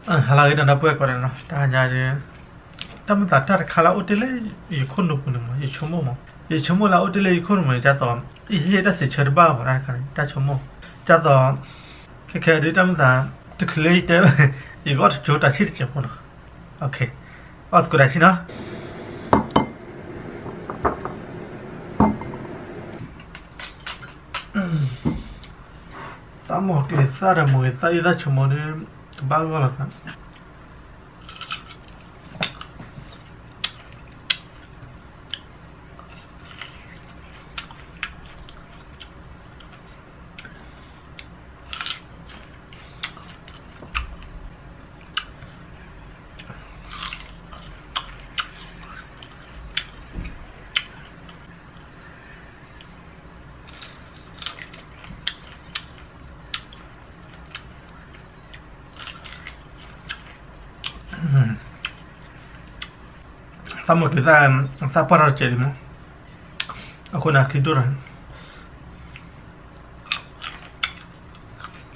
ဟါလၢအဂ့ၤ ဒီပုၢ်ဝဲၢ်ကိးဂၤဒဲးနီၤ, တဟါညါဒ် တၢ်မုာ်သးတၢ်တခါလၢအအိၣ်တ့ၢ်လၢယခိၣ်နူာ်ပူၤန့ၣ်မး, ယဆိကမိၣ်မး, ယဆိကမိၣ်လၢအအိၣ်တ့ၢ်လၢယခိၣ်နူာ်ပူၤန့ၣ် ဒ်သိး ယဟ့ၣ်တၢ်စံးဆၢတဘၣ်မး တၢ်တခါန့ၣ် တၢ်ဆိကမိၣ်, ဒ်သိး ခဲခဲဒ်တၢ်မုာ်သး တချုးလၢယတဲ ယကအီၣ်တကၠိတၢ်ဆံၣ်တစဲးဖိနီၤ, အီၣ်သကိးတၢ်ဆံၣ်နီၤ. သးမီၢ်ကျဲၤသၣ်ဒီး မိၢ်ဂ့ၤသၣ်အံၤ သးဆိကမိၣ်ဒီး ကဘၣ်ဂီၢ်လီၤသး သးမီၢ်ကျဲၤသၣ် သးပှၢ်ထီၣ်တစဲးလံမး, အဃိန့ၣ် အချံဒိၣ်ထီၣ်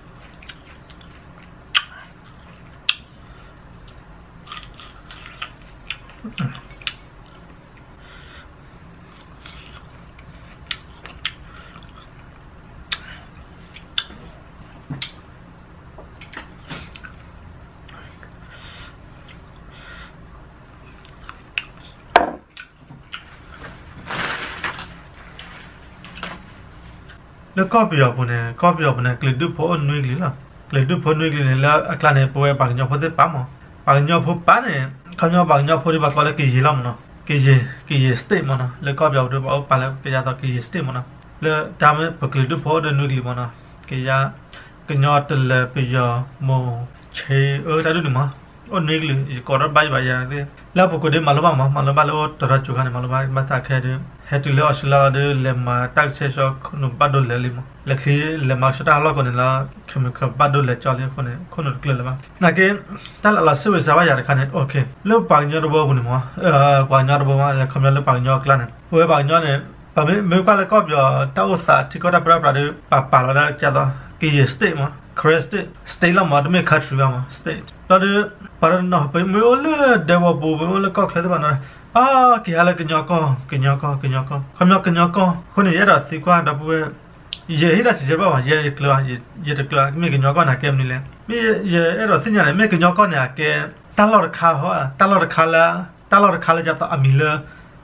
န့ၣ် လၢကီၢ်ပယီၤပူၤန့ၣ် ကီၢ်ပယီၤပူၤန့ၣ် ကလုာ်ဒူၣ်ဖိအိၣ်နွံကလုာ်လီၤ. ကလုာ်ဒူၣ်ဖိနွံကလုာ်န့ၣ် လၢအကျါန့ၣ် ပဝဲပှၤကညီဖိသ့ၣ်တဖၣ်မး, ပှၤကညီဖိတဖၣ်န့ၣ် ခီပညီပှၤကညီဖိဒ်ပှၤကိးလၢကယဲၢ်လီၤမးနီၤ, ကယဲၢ် ကယဲၢ် state မးနီၤ, လၢကီၢ်ပယီၤပူၤဒ်ပှၤအိၣ်ပာ်လၢကယၤသိးကယဲၢ် state မးနီၤ, လၢတၢ်မ့ၢ်ပကလုာ်ဒူၣ်ဖိအိၣ်ဒီးနွံကလုာ်မးနီၤ, ကယၤ ကညီ တလၢၤ ပယီၤ မိၢ် ခ့ အၢ တၢ်ဒ်န့ၣ်မး, အိၣ်နွံကလုာ် ယကိးထီၣ်ဘၣ်ယဘၣ်ယၤသ့ၣ်, လၢအပူၤကွံာ်ဒ်မၤလိဘၣ်မး, မၤလိဘၣ်လၢအိၣ်တရီစူၤခါန့ၣ် မၤလိဘၣ်ဘၣ်သးခဲဒ် ဟဲတုၤလၢအီစထြ့လယါဒီး လဲၤမၤတၢ်ကဆှဲကဆှီခိၣ်နူာ်ဘၣ်ဒိလဲၣ်လံမး, လဲၤချံလဲၤမၤကဆှီတၢ်ဟးလီၢ်ကိးန့ၣ်လၢ chemical ဘၣ်ဒိလဲၣ်ကၠီလံအဃိန့ၣ် ခိၣ်နူာ်တကျၢၤလၢၤဘၣ်. နာ်က့ တၢ်လၢအလီၤစံးဝဲစးဘၣ်ယၤတခါန့ၣ် လၢပှၤကညီတဘိပူၤန့ၣ်မး, ပှၤကညီတဘိမး လဲၤခီပညီလၢပှၤကညီအကျါန့ၣ် ပဝဲပှၤကညီန့ၣ် ပမ့ၢ်ကွၢ်လၢကီၢ်ပယီၤတၢ်အိၣ်သးထံကီၢ်တၢ်ပၢတၢ်ပြးဒီး ပာ်ပာ်လီၤဒၣ်ကသိး ကယဲၢ် state မး, Karen state, state လီၤမး, တမ့ၢ် country ဘၣ်မး state လီၤဒီး ပှၤတနီၤ ပမ့ၢ်အိၣ်လၢဒဲကဝီၤပူၤ ပမ့ၢ်အိၣ်လၢကီၢ်ချၢသ့ၣ်တဖၣ်န့ၣ် အါ က့ၤဟးလၢကညီကီၢ် ကညီကီၢ် ကညီကီၢ် ခီပညီကညီကီၢ် အဃိန့ၣ် ယအဲၣ်ဒိးသံကွၢ်ဒီပုၢ်ဝဲၢ် ယဟ့ၣ်တၢ်စံးဆၢဘၣ်မး ယဲယကျၢၤ ယတကျၢၤ မ့ၢ်ကညီကီၢ်န့ၣ် အကဲမနုၤလဲၣ်, မ့ၢ်ယအဲၣ်ဒိးသ့ၣ်ညါန့ၣ် မ့ၢ်ကညီကီၢ်န့ၣ် အကဲ တၢ်လီၢ်တခါဟီ တၢ်လီၢ်တခါလၢ တၢ်လီၢ်တခါလၢယသိးအမံၤလၢ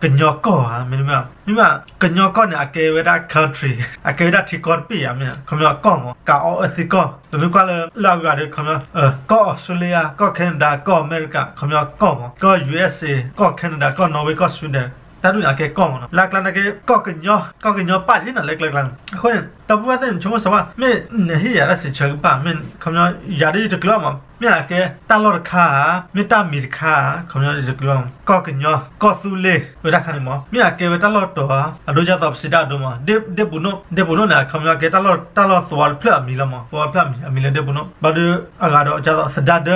ကညီကီၢ်ဧါ မ့တမ့ၢ် မ့ၢ်ဘၣ် ကညီကီၢ်န့ၣ် အကဲဝဲဒၣ် country အကဲဝဲဒၣ်ထံကီၢ်တဘ့ၣ်ဧါ မ့ၢ် ခီပညီကီၢ်မး ကးအီအၢသံကီၢ် ပမ့ၢ်ကွၢ်လၢ လၢအဂၤဒီး ခီပညီ ကီၢ်အီစထြ့လယါ ကီၢ် Canada ကီၢ်အမဲရကၤ ခီပညီကီၢ်မး ကီၢ် ယူအ့စ့ ကီၢ် Canada ကီၢ် Norway ကီၢ် Sweden တၢ်ဒ်န့ၣ် အကဲကီၢ်မးနီၤ လၢအကျါန့ၣ်က့ ကီၢ်ကညီ ကီၢ်ကညီပာ်လံနီၤ လၢကျဲကျါန့ၣ် အဃိန့ၣ် ဒီပုၢ်ဝဲၢ်သ့ၣ်န့ၣ် ဆိကမိၣ်စၢၤဘၣ် မ့ၢ်နဟ့ၣ်ယၤတၢ်စံးဆၢကဘၣ် မ့ၢ် ခီပညီ ယၤဒ်ယတကျၢၤမး မ့ၢ်အကဲတၢ်လီၢ်တခါဧါ မ့ၢ်တၢ်မံၤတခါဧါ ခီပညီယတကျၢၤ ကီၢ်ကညီ ကီၢ်သူလ့ၤ ဝဲဒၣ်ခါန့ၣ်မး မ့ၢ်အကဲဝဲတၢ်လီၢ်တတီၤဧါ အဒိဒ်သိးပစံးတၢ်အဒိမး ဒ့ပူၤနိၣ် ဒ့ပူၤနိၣ်န့ၣ် ခီပညီကဲတၢ်လီၢ် တၢ်လီၢ်သဝီတဖျၢၣ်အမံၤလီၤမး သဝီတဖျၢၣ်အမံၤ အမံၤလၢဒ့ပူၤနိၣ် ဘၣ်ဒီး အဂၤဒီးဒ်သိးသဒါဒၢ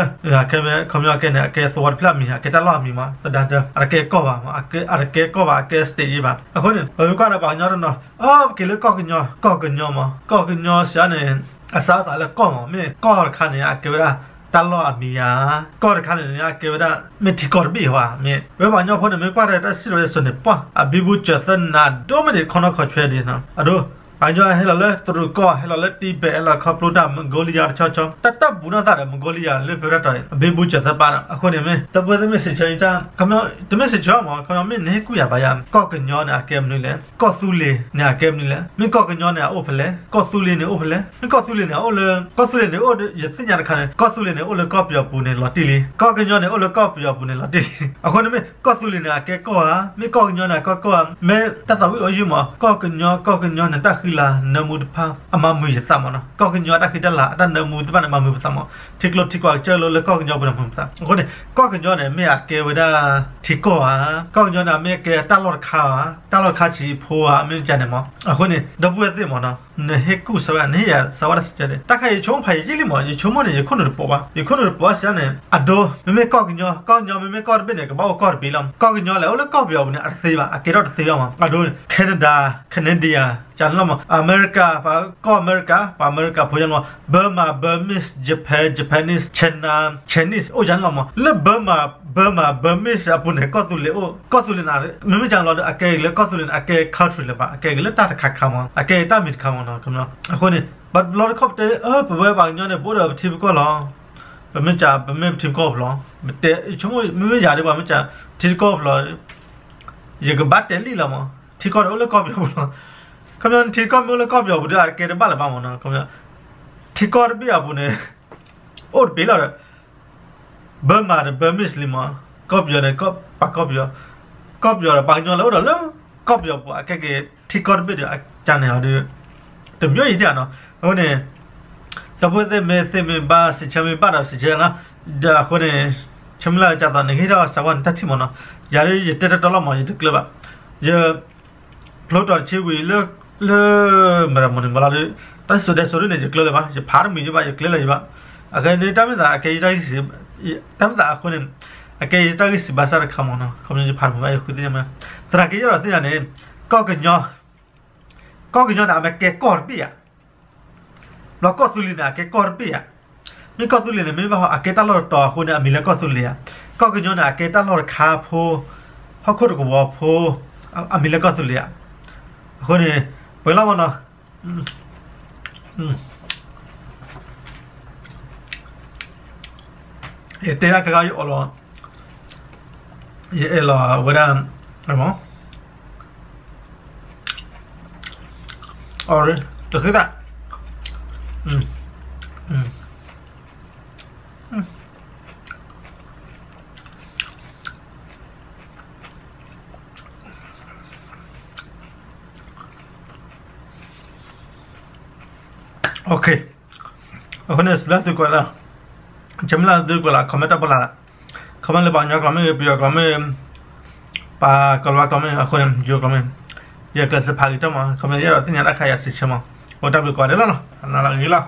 ခဲမ့ၢ် ခီပညီကဲန့ၣ် အကဲသဝီတဖျၢၣ်အမံၤ အကဲတၢ်လီၢ်အမံၤမး သဒါဒၢ အတကဲကီၢ်ဘၣ်မး အတကဲကီၢ်ဘၣ် အကဲ state ယံၤဘၣ် အဃိန့ၣ် ပမ့ၢ်ကွၢ်ဒီးပှၤကညီတနီၤ အက့ၤလၢကီၢ်ကညီ ကီၢ်ကညီမး ကီၢ်ကညီစံးန့ၣ် အစးအသးလၢကီၢ်မး မ့ၢ်ကီၢ်တခါန့ၣ် အကဲဝဲဒၣ် တၢ်လီၢ်အမံၤဧါ ကီၢ်တခါန့ၣ် အကဲဝဲဒၣ် မ့ၢ်ထံကီၢ်တဘ့ၣ်ဧါ မ့ၢ် ပဝဲပှၤကညီဖိန့ၣ် မ့ၢ်ကွၢ်ဒီးတၢ်စံးထီၣ်ပတြၢၤစိၤန့ၣ် ပှၢ် အဘံဘူစၢၤသၢနၤ ဒိၣ်မ့ၢ်ဒံးခီနီၢ်ခီဆွဲဒံး အဒိ ပှၤကညီဟဲလီၤလၢတရူးကီၢ် ဟဲလီၤလၢ Tibet ဟဲလီၤခီဖျိတၢ် Mongolia တဆီဆီ တၢ်တၢ်ဘူးနီၢ်သးဒီး Mongolia လၢဖဲတၢ်တီၤ အဘံဘူစၢၤသၢပၢ်ဒီး အဃိန့ၣ်မ့ၢ် ဒီပုၢ်ဝဲၢ်သ့ၣ်မ့ၢ်စံးဆၢအံၤတၢ် တမ့ၢ်စံးဆၢမး ခီပညီမ့ၢ်နဟ့ၣ်ကူၣ်ယၤဘၣ်ယၤ ကီၢ်ကညီန့ၣ် အကဲမနုၤလဲၣ် ကီၢ်သူလ့ၤန့ၣ် အကဲမနုၤလဲၣ် မ့ၢ်ကီၢ်ကညီန့ၣ် အအိၣ်ဖဲလဲၣ် ကီၢ်သူလ့ၤန့ၣ် အိၣ်ဖဲလဲၣ် မ့ၢ်ကီၢ်သူလ့ၤန့ၣ် အအိၣ်လၢ ကီၢ်သူလ့ၤန့ၣ် အိၣ်ဒီး ယသ့ၣ်ညါတခါန့ၣ် ကီၢ်သူလ့ၤန့ၣ် အိၣ်လၢကီၢ်ပယီၤပူၤန့ၣ် လီၤတံၢ်လံ ကီၢ်ကညီန့ၣ် အိၣ်လၢကီၢ်ပယီၤပူၤန့ၣ် လီၤတံၢ်လံ အဃိန့ၣ်မ့ၢ် ကီၢ်သူလ့ၤန့ၣ် အကဲကီၢ်ဧါ မ့ၢ်ကီၢ်ကညီန့ၣ် အကဲကီၢ်ဧါ မ့ၢ်တၢ်သးဝံၣ်အီၤယုၢ်မး ကီၢ်ကညီ ကီၢ်ကညီန့ၣ် တၢ်ဃံလၤနၢမူတဖၣ် အမၤမုာ်ယသးမးနီၤ ကီၢ်ကညီအတၢ်ဃံတၢ်လၤ အတၢ်နၢမူတဖၣ်န့ၣ် မၤမုာ်ပသးမး ထံကျိထံကွၢ်ကစၢၢ်လိလၢကီၢ်ကညီပူၤန့ၣ် မၤမုာ်ပသး အဃိန့ၣ် ကီၢ်ကညီန့ၣ် မ့ၢ်အကဲဝဲဒၣ် ထံကီၢ်ဧါ ကီၢ်ကညီန့ၣ် မ့ၢ်အကဲတၢ်လီၢ်တခါဧါ တၢ်လီၢ်တခါဆံးဖိဧါ မ့ၢ်ကန့ၣ်မး အဃိန့ၣ် ဒီပုၢ်ဝဲၢ်သ့ၣ်မးနီၤ နဟ့ၣ်ကူၣ်စၢၤဝဲ နဟ့ၣ်ယၤစၢၤဝဲတၢ်စံးဆၢန့ၣ် တၢ်ခါအံၤ ယဆိကမိၣ်ဖးယံာ်လံမး ယဆိကမိၣ်န့ၣ် ယခိၣ်နူာ်တပိာ်ဘၣ် ယခိၣ်နူာ်တပိာ်ဘၣ်စံးန့ၣ် အဒိ မ့မ့ၢ်ကီၢ်ကညီ ကီၢ်ကညီ မ့မ့ၢ်ကီၢ်တဘ့ၣ်န့ၣ် ကဘၣ်အိၣ်ကီၢ်တဘ့ၣ်လီၤ ကီၢ်ကညီလဲၣ်အိၣ်လၢကီၢ်ပယီၤပူၤန့ၣ် အတသ့ဘၣ် အကဲထီၣ်တသ့ဘၣ်မး အဒိ Canada Canadian ကန့ၣ်လီၤမး, အမဲရကၤ ပှၤကီၢ်အမဲရကၤ ပှၤအမဲရကၤဖိယန့ၣ်လီၤ, Burma, Burmese, Japan, Japanese, China, Chinese အိၣ်ယန့ၣ်လီၤမး. လၢ Burma, Burma, Burmese အပူၤန့ၣ် ကီၢ်သူလ့ၤအိၣ်, ကီၢ်သူလ့ၤန့ၣ် မ့မ့ၢ်ကန့ၣ်လီၤဒီး အကဲက့ၤလၢကီၢ်သူလ့ၤန့ၣ် အကဲ country လၢၤဘၣ်, အကဲက့ၤလၢတၢ်တခါခါမး, အကဲတၢ်မံၤတခါမးနီၤ. အဃိန့ၣ် ဘၣ်တဘျီတခီၣ်ပတဲ ပဝဲပှၤကညီန့ၣ် ပအိၣ်ဒီးပထံပကီၢ်လီၤ. ပမ့ၢ်က ပမ့ၢ်ပထံပကီၢ်ပူၤလီၤ. ပတဲ ယဆိကမိၣ် မ့မ့ၢ်ယၤဒ်ပှၤမ့ၢ်က ထံတကီၢ်ပူၤလီၤ, ယကဘၣ်တဲလံလီၤမး, ထံကီၢ်န့ၣ်အိၣ်လၢကီၢ်ပယီၤပူၤလီၤ. ခီပညီ ထံကီၢ်မ့ၢ်အိၣ်လၢကီၢ်ပယီၤပူၤဒီး အကဲတဘၣ်လၢၤဘၣ်မးနီၤ. ခီပညီ ထံကီၢ်တဘ့ၣ်အပူၤန့ၣ် အိၣ်တဘ့ၣ်လီၤဒီး Burma ဒီး Burmese လံမး, ကီၢ်ပယီၤန့ၣ် ပှၤကီၢ်ပယီၤ, ကီၢ်ပယီၤဒီးပှၤကညီလၢအိၣ်ဒီးလၢ ကီၢ်ပယီၤပူၤ အကဲက့ၤထံကီၢ်တဘ့ၣ်ဒီး အကန့ၣ်အီၤဒီး တမျိုးအံၤတၢ်နီၤ. အဃိန့ၣ် ဒီပုၢ်ဝဲၢ်သ့ၣ်မ့ၢ်သ့ၣ်မ့ၢ်ဘၣ်စံးဆၢမ့ၢ်ဘၣ်ဒီးစံးဆၢနီၤ. ဒီးအဃိန့ၣ် ဆၢမုၢ်လၢ်ကသိးန့ၣ် ဟ့ၣ်ထီၣ်စးဝါန့ၣ်တၢ်ထံၣ်မးနီၤ. ယၤဒ်ယတဲတတီလီၤမး ယတကျၢၤဘၣ်. ယ ဖျိတီၤတဆံဝံၤလၢ လၢ မရၤမနုၤမးလီၤဒီး တၢ်စံၣ်စိၤတဲစိၤဒ်န့ၣ် ယကျၢၤလၢၤဘၣ်, ယဖးတမုာ်ယဘၣ်, ယကျဲလၢၤယဘၣ်. အဃိန့ၣ် တၢ်မ့ၢ်သးအကဲယတၢ်ဂံၢ်စံး, တၢ်မ့ၢ်သးအဃိန့ၣ် အကဲယတၢ်ဂံၢ်စံးဘၣ်ဆၣ်တခါမးနီၤ. ခီပညီယဖးတမုာ်ဘၣ် ယဃုသ့ၣ်ညါမး, သရၣ်က့ယဲၢ်ဒီးသ့ၣ်ညါန့ၣ် ကီၢ်ကညီ, ကီၢ်ကညီန့ၣ် အမ့ၢ်ကဲကီၢ်တဘ့ၣ်ဧါ. ဘျီကီၢ်သူလ့ၤန့ၣ် အကဲကီၢ်တဘ့ၣ်ဧါ. မ့ၢ်ကီၢ်သူလ့ၤန့ၣ် မ့ၢ်ဘၣ်အကဲတၢ်လီၢ်တတီၤအဃိန့ၣ် အမံၤလၢကီၢ်သူလ့ၤဧါ. ကီၢ်ကညီန့ၣ် အကဲတၢ်လီၢ်တခါဖိ, ဟီၣ်ခိၣ်တကဝီၤဖိ, အမံၤလၢကီၢ်သူလ့ၤဧါ. အဃိန့ၣ် ပှဲၤလီၤမးနီၤ. ယတဲဒၣ်ခဲခါယအီၣ်လီၤ, ယအဲၣ်လီၤဝဲဒၣ်, အီၣ်ရ့ တဃ့သး အဃိန့ၣ် စံးဘျုးသုကိးဂၤဒဲး, ဆၢမုၢ်လၢ်သုကိးဂၤဒဲး comment တၢ်ဖီလာ်, comment လၢပှၤကညီကျိာ်မ့ၢ်ဂ့ၤ, ပယီၤကျိာ်မ့ၢ်ဂ့ၤ, ပှၤကီၤလၤဝါကျိာ်မ့ၢ်ဂ့ၤ, အဃိန့ၣ် ယိၤကျိာ်မ့ၢ်ဂ့ၤ, ယကျဲးစၢးဖးဂ့ၤထီၣ်မး, comment ယအဲၣ်ဒိးသ့ၣ်ညါတၢ်ခါယၤစံးဆၢမး, အိၣ်တၢ်ဘျုးကိးဂၤဒဲးလီၤ, နလၢအဂ့ၤလီၤ.